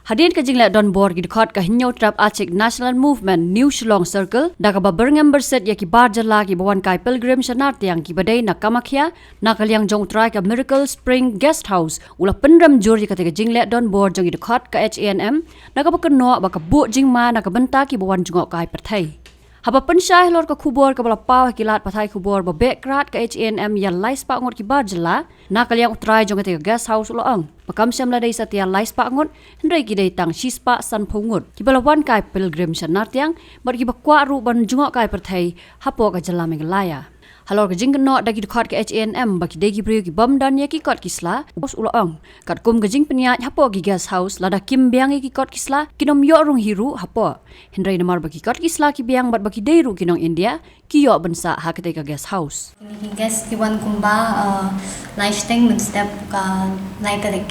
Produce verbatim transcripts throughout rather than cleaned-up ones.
Hadien ka jingleh donbor ki dkhot ka Hynñiewtrep Achik National Movement New Shillong Circle, da kaba byrngem byrsit ïa ki bar jylla kiba wan kai pilgrim sha Nartiang kiba dei na Kamakhya, na ka liang jong u trai ka Miracle Spring Guest House, u la pynrem jur ïa kata ka jingleh donbor jong ki dkhot ka H A N M, na kaba kynnoh ba ka buh jingma na ka bynta kiba wan jngohkai pyrthei. Haba pynshai halor ka khubor kaba la paw ha ki lad pathai khubor ba beh krad ka H A N M ïa lai spah ngut ki bar jylla, na ka liang u trai jong kata ka guest house u la ong ba kam shym la dei satia lai spah ngut, hynrei ki dei tang shi spah sanphew ngut kiba la wan kai pilgrim sha Nartiang, bad kiba kwah ruh ban jngohkai pyrthei hapoh ka jylla Meghalaya. Halor ka jingkynnoh da ki dkhot ka H A N M ba ki dei ki briew ki bym don ïa ki kot ki sla, u la ong, katkum ka jingpynïaid hapoh ki guest house, lada kim biang ïa ki kot ki sla, kin ym ïoh rung hi ruh hapoh. Hynrei namar ba ki kot ki sla ki biang bad ba ki dei ruh ki nong India, ki ïoh ban sah ha katei ka guest house. Kine ki guest ki wan kumba, uh, lai shiteng mynstep ka lai tarik.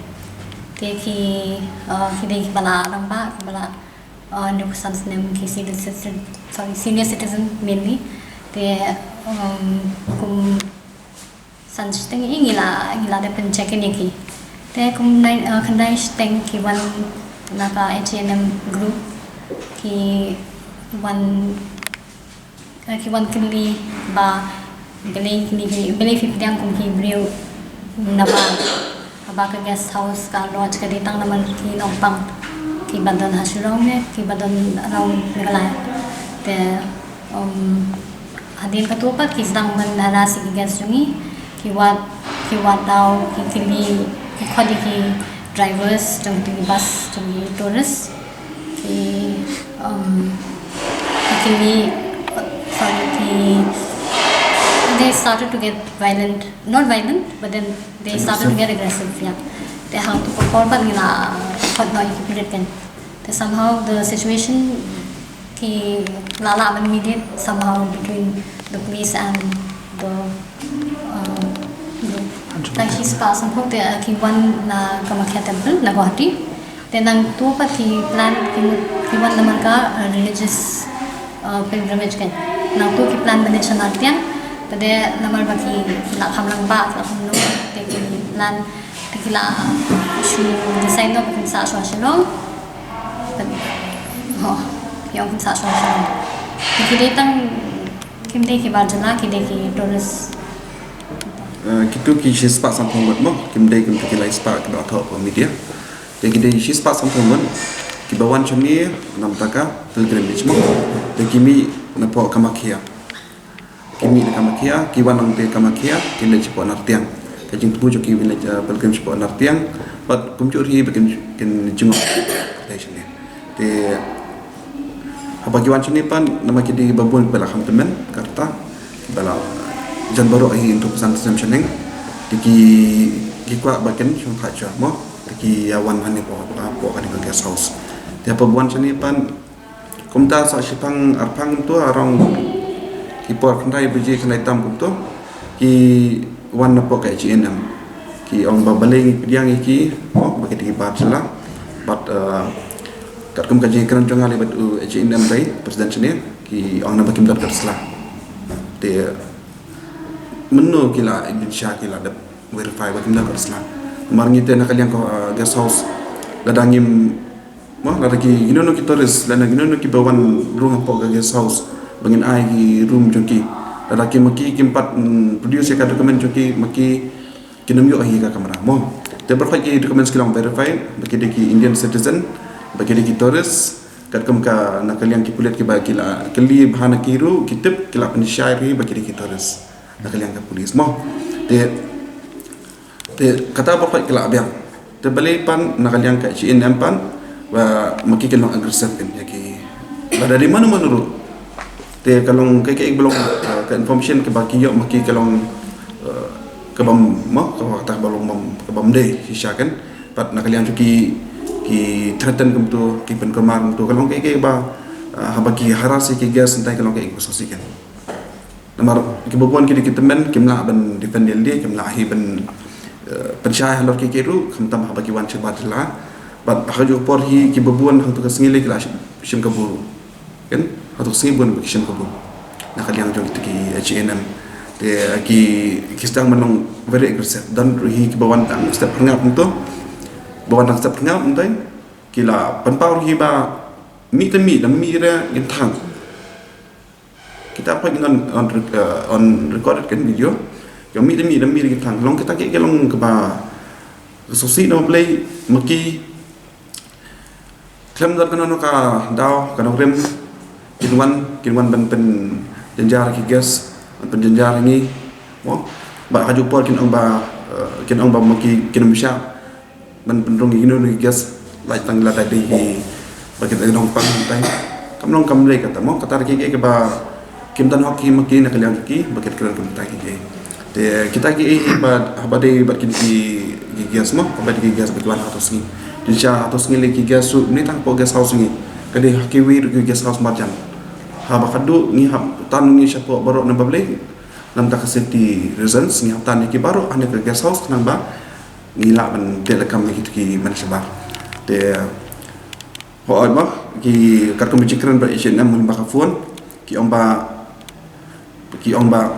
Te ki, uh, ki dei kiba la rangbah, kiba la, uh, hynñiewphew san snem, ki senior citizen, sorry, senior citizen mainly. Te, um, kum san shiteng hi ngi la, ngi la dep pyncheck in ïa ki. Te kum nai, uh, khyndai shiteng ki wan na ka H A N M group, ki wan, uh, ki wan kylli ba balei kine ki, balei phi pdiang kum ki briew na bar, haba ka guest house, ka lodge ka dei tang namar ki nongpang kiba don ha Shillong ne kiba don around Meghalaya. Te, um, hadien katto pat ki sdang ban harass ïa ki guest jong ngi, ki wad, ki wad daw, ki kylli, ki khot ïa ki drivers jong ki bus, jong ki tourist, ki, um, ki kylli, sorry, ki, they started to get violent, not violent, but then they started to get aggressive, yeah. Te hangto ka por pat ngi la khot noh ïa ki pulit kan. Te somehow the situation ki la lah ban mediate somehow between the police and the, uh, group. Tang shi spah sanphew te, uh, ki wan na Kamakhya Temple na Guwahati. Te nangto pat ki plan ki mut ki wan namar ka, uh, religious, uh, pilgrimage kan. Nangto ki plan ban leit sha Nartiang. Te namar ba ki, ki la kham rangbah, ki la kham nong, te ki plan, te ki la shu decide noh ba kin sah shuwa Shillong. Ho, ki ong kin sah shuwa Shillong. Te ki dei tang, kim dei ki bar jylla, ki dei ki tourist. Eh, kito ki shi spah sanphew ngut mo, kim dei kito ki lai spah kiba thoh ha media. Te ki dei shi spah sanphew ngut kiba wan shane na bynta ka pilgrimage mo. Te ki mih napoh Kamakhya. Ki mih na Kamakhya, ki wan nangta Kamakhya, kin leit shapoh Nartiang. Ka jingthmu jong ki ban leit, eh, pilgrim shapoh Nartiang, bad kumjuh hi ba kin, kin jngoh pyrthei shane. Te haba ki wan shane pat, namar ki dei kiba bun kiba la kham tymmen, kata kiba la jan baroh hi hynñiewphew san snem shaneng. Te ki, ki kwah ba kin shong thait shuwa mo. Te ki ïa wan hangne hapoh, hapoh kane ka guest house. Te haba wan shane pat, kumta sa shiphang arphang kumto, around ki por khyndai baje khyndai tam kumto, ki wan napoh ka H A N M. Ki ong ba balei ngi pdiang ïa ki, oh, ba ki dei ki bar jylla. Bad, eh, katkum ka jingkren jong nga lei bad u H A N M dei president shane, ki ong namar kim don kot sla. Te mynno ki la, eh, bynshai, ki la dep verify ba kim don kot sla. Namar ngi te na ka liang ka, eh, guest house, lada ngim Mo, lada ki, kino kino ki tourist, lada kino kino kiba wan rung hapoh ka guest house, ba ngin ai ki room jong ki. Lada ki, ma ki kim pat, mm, produce ïa ka document jong ki, ma ki kin ym ïoh hi ka kamra. Mo, te baroh ki documents ki long verified, ba ki dei ki Indian citizen, ba ki dei ki tourist, katkum ka na ka liang ki pulit kiba ki la kylli bha na ki ruh, ki tip, ki la pynshai ruh ba ki dei ki tourist. Na ka liang ka police mo. Te, te kata baroh ki la biang. Te balei pat na ka liang ka H A N M pat, ba ma ki kin long aggressive kan ïa ki. Lada dei mano mano ruh. Te ka long kaei kaei ba long, eh, ka information kaba ki ïoh ma ki ka long, eh, ka bym mo, kaba kata ba long bym, ka bym dei shisha kan. Pat na ka liang jong ki, ki threaten kumto, ki pynkulmar kumto, ka long kaei kaei ba, eh, haba ki harass ïa ki guest, hynrei ka long kaei kaei ba shisha kan. Namar kiba bun ki dei ki tymmen, kim lah ban defend ïalade, kim lah hi ban, eh, pynshai halor kiei kiei ruh, khamtam haba ki wan shabar jylla. Bad ha kajuh ka por hi kiba bun hangto ka sngi lei ki la shim, shim kabu. Kan? Hangto ka sngi bun ba ki shim kabu. Na ka liang jong kita ki H A N M. Te ki, ki sdang ban long very aggressive. Don ruh hi kiba wan tang step phyrngap hangto. Ba wan tang step phyrngap hangto. Ki la pynpaw hi ba mih te mih da mih re ngin thang. Kita poi on, on, uh, on recorded kan video. Ki ong mih te mih da mih re ngin thang. Long kita ki, ki long kaba sngewsih na Blei, ma ki khlem don kano kano ka daw, ka nongrim, kin wan, kin wan ban pynjynjar ki guest, ban pynjynjar ngi. Mo, ba ha ju por kin ong ba, uh, kin ong ba ma ki kin ym shah ban pynrung ïa kino kino ki guest, lait tang lada dei ki ba ki dei nongpang tai. Kam long kam dei kata mo, kata ki, ki, kiba kim don hok ki ma ki na ka liang ki ba ki kren kumta ki, ki. Te kita ki, eh, ba, haba dei bad kin ki, ki guest mo, haba dei ki guest ba ki wan hato sngi. Jingshisha hato sngi lei ki guest ruh mih tang hapoh guest house ngi. Ka dei ha kiwei ruh ki guest house marjan. Haba khadduh ngi hap tan ngi shapoh baroh na Bablei. Namar ka safety reasons ngi hap tan ïa ki baroh hane ka guest house khnang ba ngi lah ban dei lakam ïa kita ki ban shabar. Te hooid mo, ki katkum ki jingkren bad H and M lyngba ka phone, ki ong ba, ki ong ba,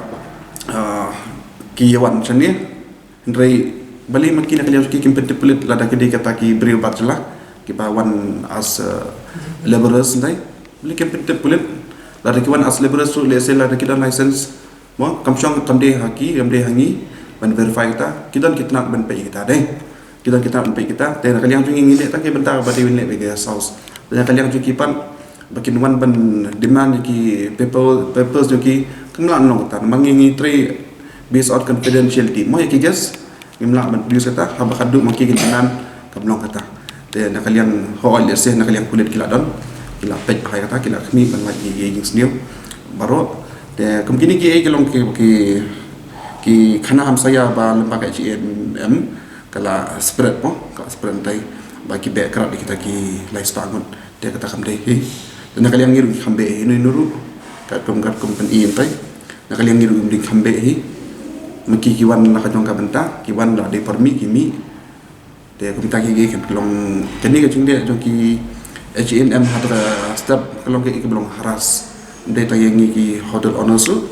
ah, ki ïa wan shane. Hynrei balei ma ki na ka liang ki kim pyntip pulit lada ki dei kata ki briew bar jylla kiba wan as, uh, labourers, hynrei balei kim pyntip pulit lada ki wan as labourers ruh, lehse lada ki don license. Mo, kam shong, kam dei ha ki, kam dei ha ngi ban verify kita. Ki don ki tnat ban peit kita, dei. Ki don ki tnat ban peit kita. Te na ka liang jong ngi, ngi leh tang ki bynta ba dei ban leh ba ki guest house. Te na ka liang jong ki pat ba kin wan ban demand ïa ki paper, papers jong ki, kam lah ban long kata. Namar ngi, ngi trei based on confidentiality. Mo, ïa ki guest ngim lah ban produce kata, haba khadduh ma ki kin demand, kam long kata. Te na ka liang, hooid, lehse na ka liang pulit ki la don, ki la peit bha ïa kata, ki la khmih ban lait ïa ki jingsniew baroh. Te kum kine kiei ki long ki, ki, ki khana hamsaia ba lyngba ka H A N M ka la spread mo, ka la spread tai ba ki beh krad ïa kita ki lai spah ngut. Te kata kam dei hi. Te na ka liang ngi ruh ki kham beh hi, ino ino ruh, katkum, katkum pyni tai. Na ka liang ngi ruh ngim dei kham beh hi. Ma ki ki wan la ka jong ka bynta, ki wan la dei por mih ki mih. Te kumta ki, ki, ki long, kane ka jingleh jong ki H A N M ha ka step ka long ki, ki ba long harass. Ym dei tang ïa ngi ki hotel owners ruh,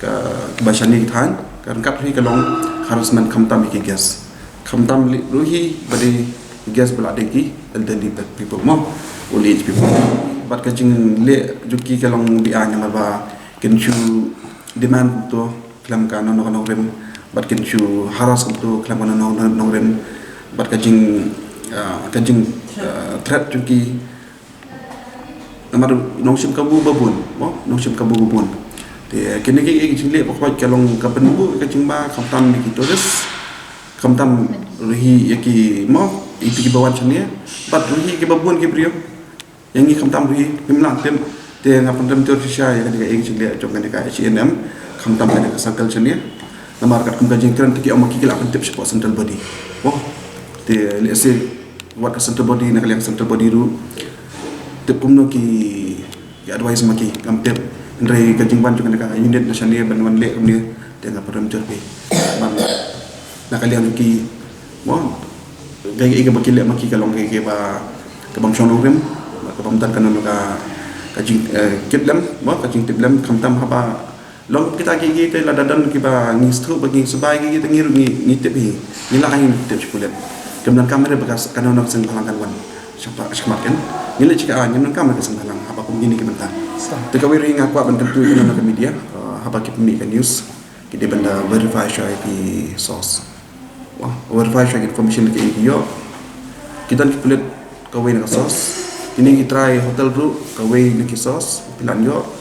ka, kiba shane ki thaiñ, ka ryngkat hi ka long harassment khamtam ïa ki guest. Khamtam lei ruh hi ba dei guest ba la dei ki elderly people mo, old age people. Bad ka jingleh jong ki ka long beiñ namar ba kin shu demand kumto khlem kano kano ka nongrim, bad kin shu harass kumto khlem kano kano ka nongrim, bad ka jing, ah, ka jing, ah, threat jong ki namar nongshim kabu ba bun mo, nongshim kabu ba bun. Te kine ki, ki jingleh ba khot ka long ka pynbun ka jingma khamtam ïa ki tourist, khamtam ruh hi ïa ki mo, ïa ki ba wan shane, bad ruh hi ki ba bun ki briew. Ïa ngi khamtam ruh hi ngim lah tip. Te nga pynrem jur shisha ïa kane ka, ïa ka jingleh jong kane ka H A N M khamtam kane ka circle shane. Namar katkum ka jingkren te ki ong ma ki ki la pyntip shapoh central body. Mo, te lehse wat ka central body, na ka liang central body ruh tip kumno ki, ki advice ma ki, ngam tip. Hynrei ka jingwan jong kane ka unit na shane ban wan leh kumne, te nga pynrem jur phi. Ban na ka liang ki, mo, kaei kaei kaba ki leh ma ki ka long kaei kaei ba, ka bym shong nongrim, ka bym don kano kano ka, ka jing, eh, kit lem, mo, ka jingtip lem, khamtam haba long kita kiei kiei te lada don kiba ngi sngewthuh ba ngi sngewbha ïa kiei kiei te ngi ruh ngi, ngi tip hi, ngi lah hi ngi tip sha pulit. Kim donkam re ba ka, kano kano ka seng bhalang kan wan shaphang, shakhmat kan. Ngi leh shika, ah, ngim donkam re ka seng bhalang haba kum kine ki bynta. Te kawei ruh nga kwah ban kyntu ïa kano kano ka media, ah, haba ki pynmih ka news, ki dei ban da verify shuwa ïa ki source. Mo, verify shuwa ïa ki information kiei kiei ki ïoh. Ki don ki pulit kawei na ka source. Kine ki trai hotel ruh kawei na ki source. Phi lah ïoh.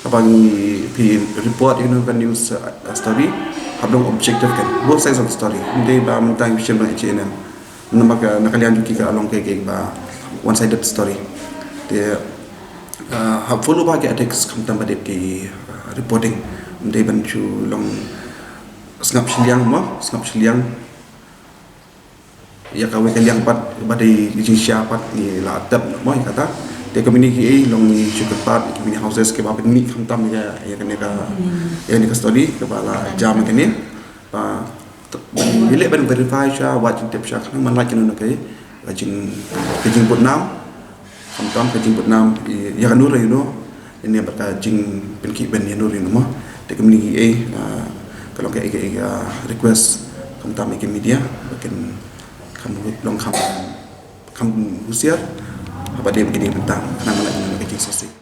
Haba ngi, phi report ïa kano ka news, uh, story, hap long objective kan. Both sides of the story. Ym dei ba mynta ngi shim na H A N M. Namar ka, na ka liang jong ki ka long kaei kaei ba one sided story. Te, uh, hap follow bha ki ethics khamtam ba dei ki, uh, reporting. Ym dei ban shu long sngap shiliang mo, sngap shiliang. Ïa kawei ka liang pat ba dei jingshisha pat ngi la tep mo ïa kata. Te kumne kiei long ngi shu kyrpad ïa ki mini houses kiba pynmih khamtam ïa, ïa kane ka, ïa kane ka story kaba la jam ïa kane. Ba ngi leh ban verify shuwa, wad jingtip shuwa khnang ban lait kano kano ka, ka jing, ka jingbud nam. Khamtam ka jingbud nam ïa, ïa kano ruh ïa uno, ïa ne bad ka jingpynkhih bein ïa uno ruh ïa uno mo. Te kumne kiei, ah, ka long kaei kaei ka request khamtam ïa ki media ba kin kham long kham, Husiar haba dei ba ki dei bynta, khnang ba la ïoh ka jingsngewsih.